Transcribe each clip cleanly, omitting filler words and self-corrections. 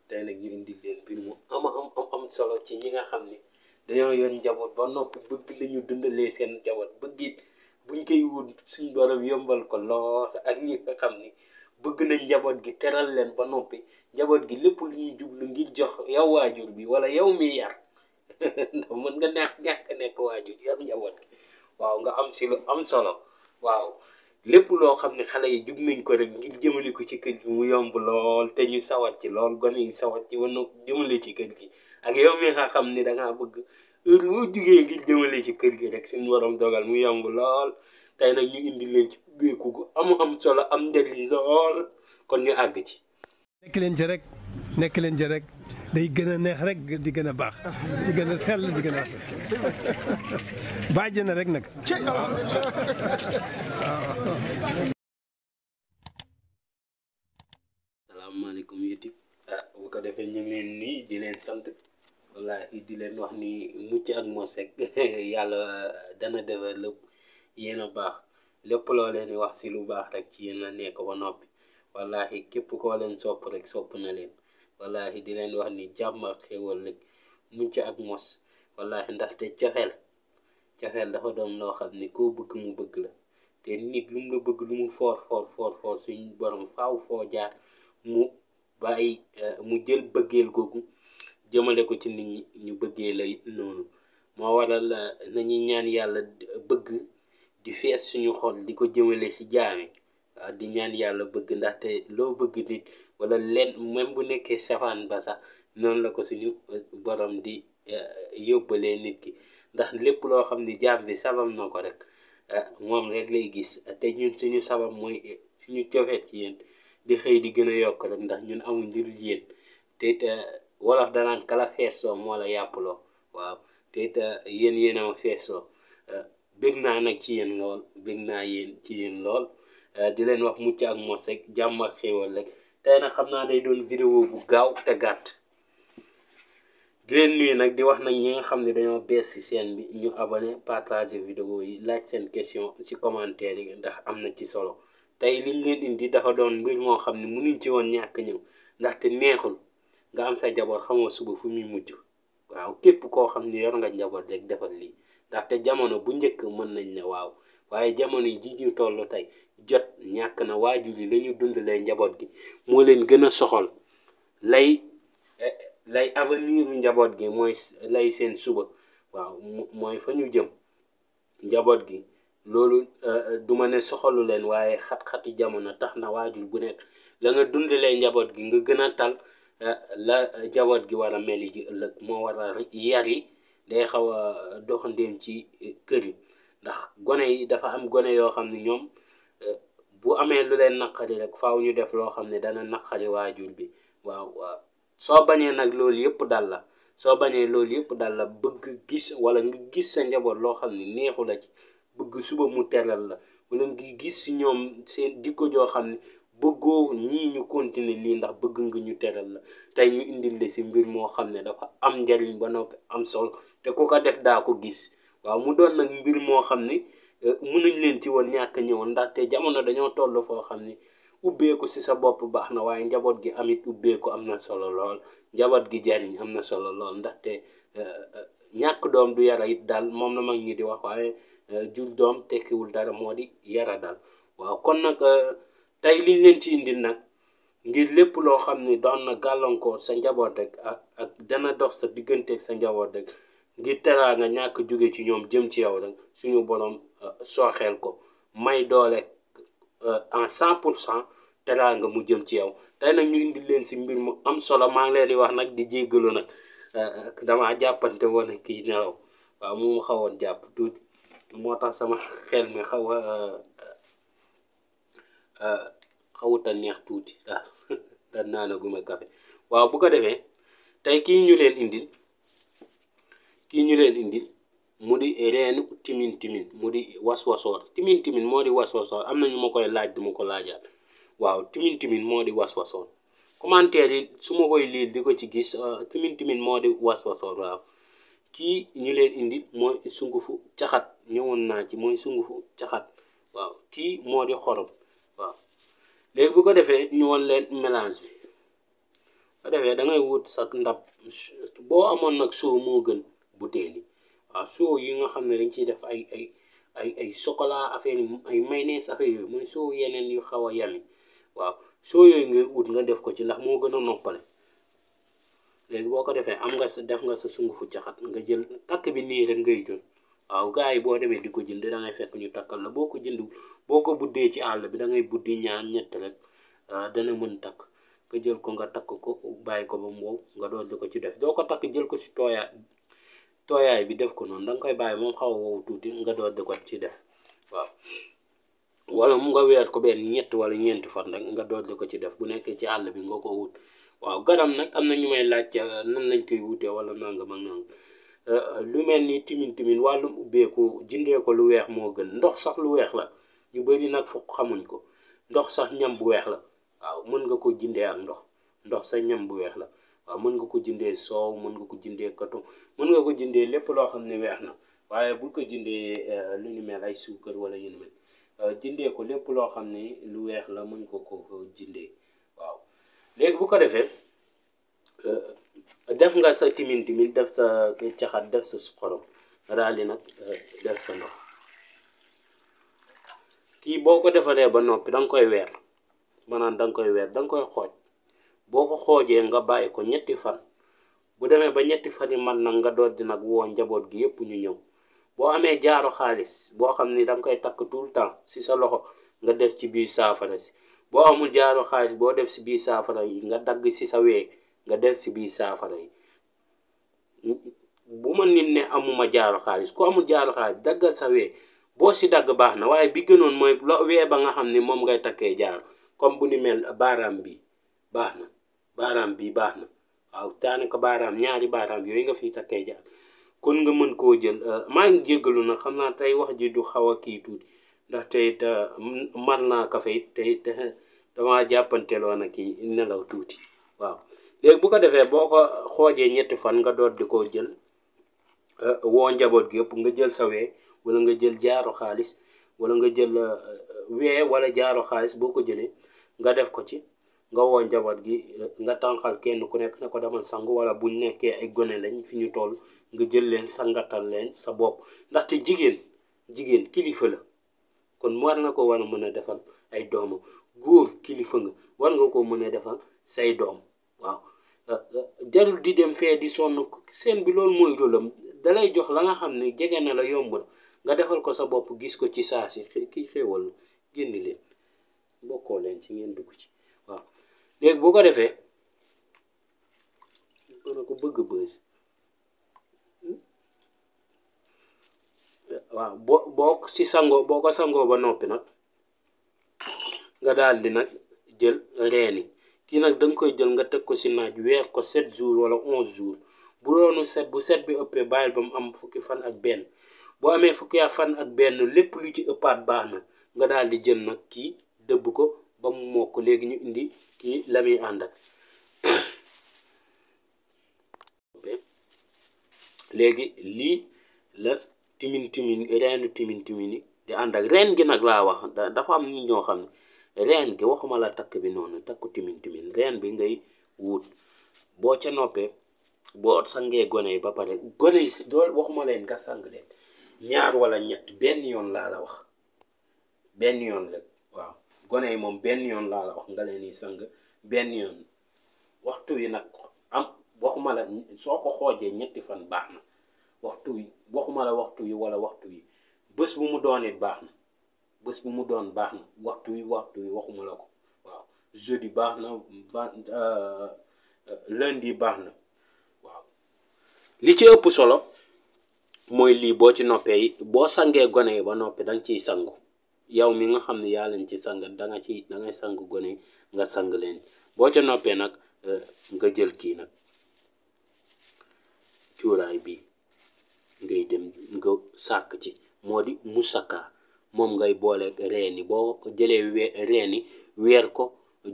tey nag ñu indi leen mbir mu am solo ci ñi nga xam ne dañoo yor njaboot ba noppi bëgg la ñu dundalee seen njaboot bëgg it buñ koy wut suñ borom yombal ko lool ak ñi nga xam ni bëgg nañ njaboot gi teral leen ba noppi njaboot gi lépp lu ñuy jublu ngir jox yow waajur bi wala yow mi yar ndax mën nga ñàkk nekk waajur yar njaboot gi waaw nga am si lu am solo waaw lépp loo xam ne xale yi jug nañ ko rek ngir jëmale ko ci kër gi mu yomb lool te ñu sawar ci lool gone yi sawar ci wana jëmale ci kër gi ak yow mi nga xam ne dangaa bëgg heure boo jugee ngir jëmale ci kër gi rek suñu borom dogal mu yomb lool tey nag ñu indi leen ci ubbeeku gu am solo am njëriñ lool kon ñu àgg ci. nekk leen ci rek day gën a neex rek di gën a baax di gën a sell di gën a bàjj na rek nag. salaamaaleykum YouTube bu ko defee ñu ngi leen nii di leen sant wallaahi di leen wax ni mucc ak mos rek yàlla dana defar lépp yéen a baax lépp loo leen di wax si lu baax rek ci yéen a nekk ba noppi wallaahi képp koo leen sopp rek sopp na leen wallaahi di leen wax ni jàmm ak xéwal rek mucc ak mos wallaahi ndaxte cofeel dafa doon loo xam ni koo bëgg mu bëgg la te nit lu mu la bëgg lu mu foor suñ borom faaw foo jaar mu bàyyi mu jël bëggeel googu jëmale ko ci nit ñi ñu bëggee la it noonu moo waral nañuy ñaan yàlla bëgg di fees suñu xol di ko jëmale ci jaami waaw di ñaan yàlla bëgg ndaxte loo bëgg nit wala leen même bu nekkee safaan ba sax noonu la ko suñu borom di yóbbalee nit ki ndax lépp loo xam ni jaam bi sabab na ko rek moom rek lay gis te ñun suñu sabab mooy suñu cofeet ci yéen di xëy di gën a yokk rek ndax ñun amuñ lu dul yéen te it wolof danaan kala feesoo moo la yàppaloo waaw te it yéen a ma feesoo bëgg naa nag ci yéen lool bëgg naa ci yéen lool di leen wax mucc ak mos rek jàmm ak xéewal rek tey nag xam naa day doon vidéo bu gaaw te gàtt di leen nuyu nag di wax nag ñi nga xam ne dañoo bees ci chaîne bi ñu abonné partager vidéo yi laaj seen question ci commentaire yi ndax am na ci solo tey liñ leen indi dafa doon mbir moo xam ne mënuñ ci woon ñàkk ñëw ndaxte neexul nga am sa njaboot xamoo suba fu muy mujj waaw képp koo xam ne yor nga njaboot rek defal lii ndaxte jamono bu njëkk mën nañ ne waaw waaye jamono ji ñu toll tey jot ñàkk na waajur yi la ñu dundalee njaboot gi moo leen gën a soxal lay avenir njaboot gi mooy lay seen suba waaw mooy fa ñu jëm njaboot gi loolu duma ne soxalu leen waaye xat-xati jamono tax na waajur bu nekk la nga dundalee njaboot gi nga gën a tal la njaboot gi war a meli ji ëllëg moo war a yar yi day xaw a doxandéem ci kër yi ndax gone yi dafa am gone yoo xam ne ñoom bu amee lu leen naqari rek faaw ñu def loo xam ne dana naqari waajur bi waaw soo bañee nag loolu yëpp dal la bëgg gis wala nga gis sa njaboot loo xam ne neexu la ci bëgg suba mu teral la wala nga gis si ñoom seen dikko joo xam ne bëggoo ñii ñu continuer lii ndax bëgg nga ñu teral la tey ñu indil la si mbir moo xam ne dafa am njariñ ba noppi am solo te ku ko def daa ko gis waaw mu doon nag mbir moo xam ne mënuñ leen ci woon ñàkk ñëwoon ndaxte jamono dañoo toll foo xam ne ubbeeku si sa bopp baax na waaye njaboot gi amit ubbeeku am na solo lool njaboot gi jariñ am na solo lool ndaxte ñàkk doom du yara it daal moom la mag ñi di wax waaye jur doom tekkiwul dara moo di yara daal waaw kon nag tey liñ leen ci indil nag ngir lépp loo xam ne doon na gàllankoor sa njaboot rek ak dana dox sa diggante sa njaboot rek ngir teraa nga ñàkk jóge ci ñoom jëm ci yow rek suñu borom sooxeel ko may doole en 100% teraa nga mu jëm ci yow tey nag ñu indi leen si mbir mu am solo maa ngi leen di wax nag di jéggalu nag damaa jàppante woon kii nelaw waaw mu xawoon jàpp tuuti moo tax sama xel mi xawuta neex tuuti daal da naanaguma café waaw bu ko defee tey kii ñu leen indil mu di reenu timin mu di waswasoor timin moo di waswasoor am na ñu ma koy laaj duma ko laajaat waaw timin moo di waswasoor commentaire yi su ma koy lire di ko ci gis timin moo di waswasoor waaw kii ñu leen indil mooy sungufu caxat ñëwoon naa ci mooy sungufu caxat waaw kii moo di xorom waaw léegi bu ko defee ñu won leen mélange bi ko defee da ngay wut sa ndab boo amoon nag soo moo gën butéeli waaw soo yi nga xam ne dañ ciy def ay chocolat affaire yi ay mayonnaise affaire yooyu mooy soo yeneen yu xaw a yami waaw soo yooyu ngay ut nga def ko ci ndax moo gën a noppale léegi boo ko defee am nga sa def nga sa sungufu caxat nga jël takk bi nii rek ngay jël waaw gars yi boo demee di ko jënd da ngay fekk ñu takkal la boo ko jënd boo ko buddee ci àll bi da ngay buddi ñaar ñett rek dana mën takk nga jël ko nga takk ko bàyyi ko ba mu wow nga doon di ko ci def doo ko takk jël ko si tooyaay bi def ko noonu da nga koy bàyyi moom xaw a wow tuuti nga doon di ko ci def waaw wala mu nga weer ko benn ñett wala ñeenti fan rek nga doon di ko ci def bu nekkee ci àll bi nga ko wut waaw garam nag am na ñu may laaj nan lañ koy wutee wala nangam ak nangam lu mel ni timin wàllum ubbeeku jëndee ko lu weex moo gën ndox sax lu weex la ñu bëri nag foog xamuñ ko ndox sax ñam bu weex la waaw mën nga ko jëndee ak ndox sa ñam bu weex la waaw mën nga ko jëndee soow mën nga ko jëndee coton mën nga ko jëndee lépp loo xam ne weex na waaye bul ko jëndee lu ni mel ay suukar wala yu ni mel jëndee ko lépp loo xam ne lu weex la mën nga ko jëndee waaw léegi bu ko defee def nga sa timin def sa caxat def sa xorom nga daal di nag def sa ndox kii boo ko defaree ba noppi da nga koy weer maanaam da nga koy xooj boo ko xoojee nga bàyyi ko ñetti fan bu demee ba ñetti fan yi man nag nga doon di nag woo njaboot gi yëpp ñu ñëw boo amee jaaro xaalis boo xam ni da nga koy takk tout le temps si sa loxo nga def ci biir saafara si boo amul jaaro xaalis boo def si biir saafara yi nga dagg si sa wee nga def si biir saafara yi bu ma nit ne amuma jaaro xaalis ku amul jaaro xaalis daggal sa wee boo si dagg baax na waaye bi gënoon mooy wee ba nga xam ni moom ngay takkee jaaro comme bu ni mel baaraam bi baax na waaw daanaka baaraam ñaari baaraam yooyu nga fiy takkee jaar kon nga mën koo jël maa ngi jéggalu nag xam naa tey wax ji du xaw a kii tuuti ndax tey mar naa kafe it tey damaa jàppanteloo na kii nelaw tuuti waaw léegi bu ko defee boo ko xoojee ñetti fan nga doot di ko jël woo njaboot gi yëpp nga jël sa wee wala nga jël jaaro xaalis wala nga jël wee wala jaaro xaalis boo ko jëlee nga def ko ci nga woo njaboot gi nga tànqal kenn ku nekk ne ko demal sangu wala buñ nekkee ay gone lañ fi ñu toll nga jël leen sangatal leen sa bopp ndaxte jigéen kilifa la kon war na ko war a mën a defal ay doomam góor kilifa nga war nga ko mën a defal say doom waaw jarul di dem fee di sonn seen bi loolu mooy rôlam dalay jox la nga xam ne jege na la yomb la nga defal ko sa bopp gis ko ci saa si kii xéewal génni leen bokkoo leen ci ngeen dugg ci waaw léegi boo ko defee dana ko bëgg bës waaw boo ko sangoo ba noppi nag nga daal di nag jël reeni kii nag da nga koy jël nga teg ko si naaj weer ko 7 jours wala 11 jours bu doonu bu set bi ëppee bàyyil ba mu am fukki fan ak benn boo amee fukki fan ak benn lépp lu ci ëppaat baax na nga daal di jël nag kii dëbb ko ba mu mokk léegi ñu indi kii la muy ànd ak léegi lii la reenu timin yi di ànd ak reen gi nag laa wax dafa am nit ñoo xam ne reen gi waxuma la takk bi noonu takku timin reen bi ngay wut boo ca noppee boo sangee gone yi ba pare gone yi doo waxuma leen nga sang leen ñaar wala ñett benn yoon laa la wax benn yoon rek waaw gone yi moom benn yoon laa la wax nga leen di sang benn yoon waxtu wi nag am waxuma la soo ko xoojee ñetti fan baax na waxtu wi waxuma la waxtu wi wala waxtu wi bés bu mu doon it baax na bés bu mu doon baax na waxtu wi waxuma la ko waaw jeudi baax na lundi baax na waaw li ci ëpp solo mooy lii boo ci noppee boo sangee gone yi ba noppi danga ciy sangu yow mi nga xam ne yaa leen ci sang dangay sang gone yi nga sang leen boo ca noppee nag nga jël kii nag cuuraay bi ngay dem nga sàkk ci moo di musaka moom ngay booleeg reeni boo ko jëlee reeni weer ko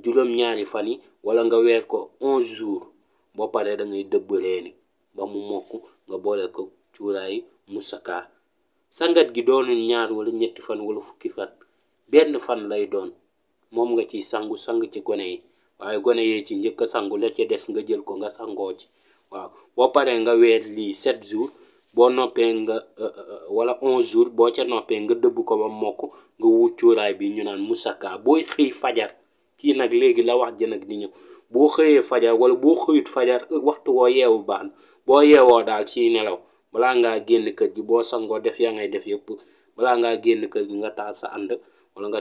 juróom-ñaari fan yi wala nga weer ko 11 jours boo paree da ngay dëbb reeni ba mu mokk nga boole ko cuuraay musaka sangat gi doonul ñaar wala ñetti fan wala fukki fan benn fan lay doon moom nga ciy sang ci gone yi waaye gone yee ci njëkk a sangu la ca des nga jël ko nga sangoo ci waaw boo paree nga weer lii 7 jours boo noppee nga wala 11 jours boo ca noppee nga dëbb ko ba mokk nga wut cuuraay bi ñu naan musaka booy xëy fajar kii nag léegi la wax ji nag di ñëw boo xëyee fajar wala boo xëyut fajar waxtu woo yeewu baax na boo yeewoo daal ciy nelaw balaa ngaa génn kër gi boo sangoo def yaa ngay def yëpp balaa ngaa génn kër gi nga taal sa ànd wala nga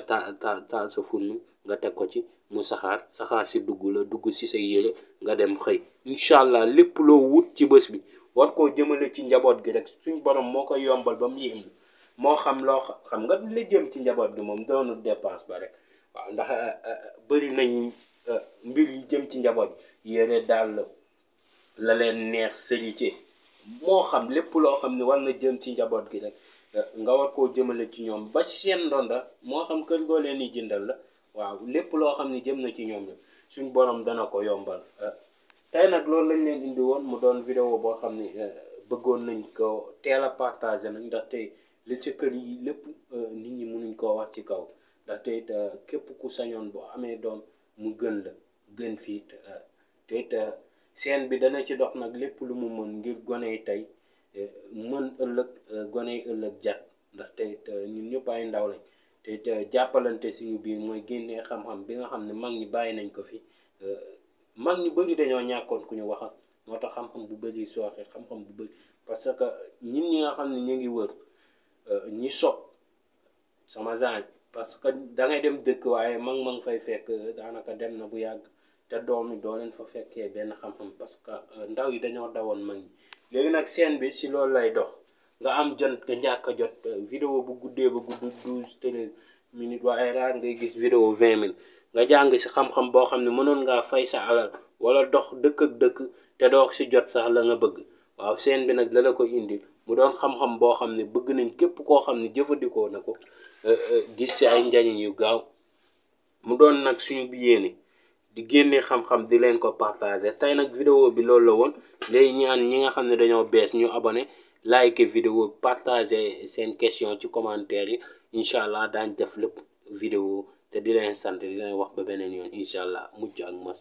taal sa furnu nga teg ko ci mu saxaar si dugg si sa yére nga dem xëy incha allah lépp loo wut ci bés bi war koo jëmale ci njaboot gi rek suñ borom moo koy yombal ba mu yéem moo xam loo xam nga li jëm ci njaboot gi moom doonul dépense ba rek waaw ndax bëri nañ mbir yi jëm ci njaboot yére daal la leen neex sërite moo xam lépp loo xam ne war na jëm ci njaboot gi rek nga war koo jëmale ci ñoom ba seen ndonda moo xam kër goo leen di jëndal la waaw lépp loo xam ne jëm na ci ñoom la suñ borom dana ko yombal tey nag loolu lañ leen indi woon mu doon vidéo boo xam ne bëggoon nañ ko teel a partagé nag ndaxte li ci kër yi lépp nit ñi mënuñ koo wax ci kaw ndaxte it képp ku sañoon boo amee doom mu gën la gën fii te it seen bi dana ci dox nag lépp lu mu mën ngir gone yi tey mën ëllëg gone yi ëllëg jat ndaxte it ñun ñëpp ay ndaw lañ te it jàppalante suñu biir mooy génnee xam-xam bi nga xam ne mag ñi bàyyi nañ ko fi mag ñu bëri dañoo ñàkkoon ku ñu waxal moo tax xam-xam bu bëri sooxe xam-xam bu bëri parce que ñun ñi nga xam ne ñu ngi wër ñi sob sama genre parce que da ngay dem dëkk waaye ma ngi fay fekk daanaka dem na bu yàgg te doom yi doo leen fa fekkee benn xam-xam parce que ndaw yi dañoo dawoon mag ñi léegi nag scène bi si loolu lay dox nga am jot nga ñàkk a jot vidéo bu guddee ba gudd 12-13 minutes waaye raar ngay gis vidéo 20 minutes nga jàng si xam-xam boo xam ne mënoon ngaa fay sa alal wala dox dëkk ak dëkk te doo si jot sax la nga bëgg waaw scène bi nag la ko indi mu doon xam-xam boo xam ne bëgg nañ képp koo xam ne jëfandikoo na ko gis si ay njariñ yu gaaw mu doon nag suñu bi yéene di génnee xam-xam di leen ko partager tey nag vidéo bi loolu la woon léegi ñaan ñi nga xam ne dañoo bees ñu abonné like vidéo partager seen question ci commentaire yi incha allah daañ def lépp vidéo te di leen sant di leen wax ba beneen yoon incha allah mucc ak mos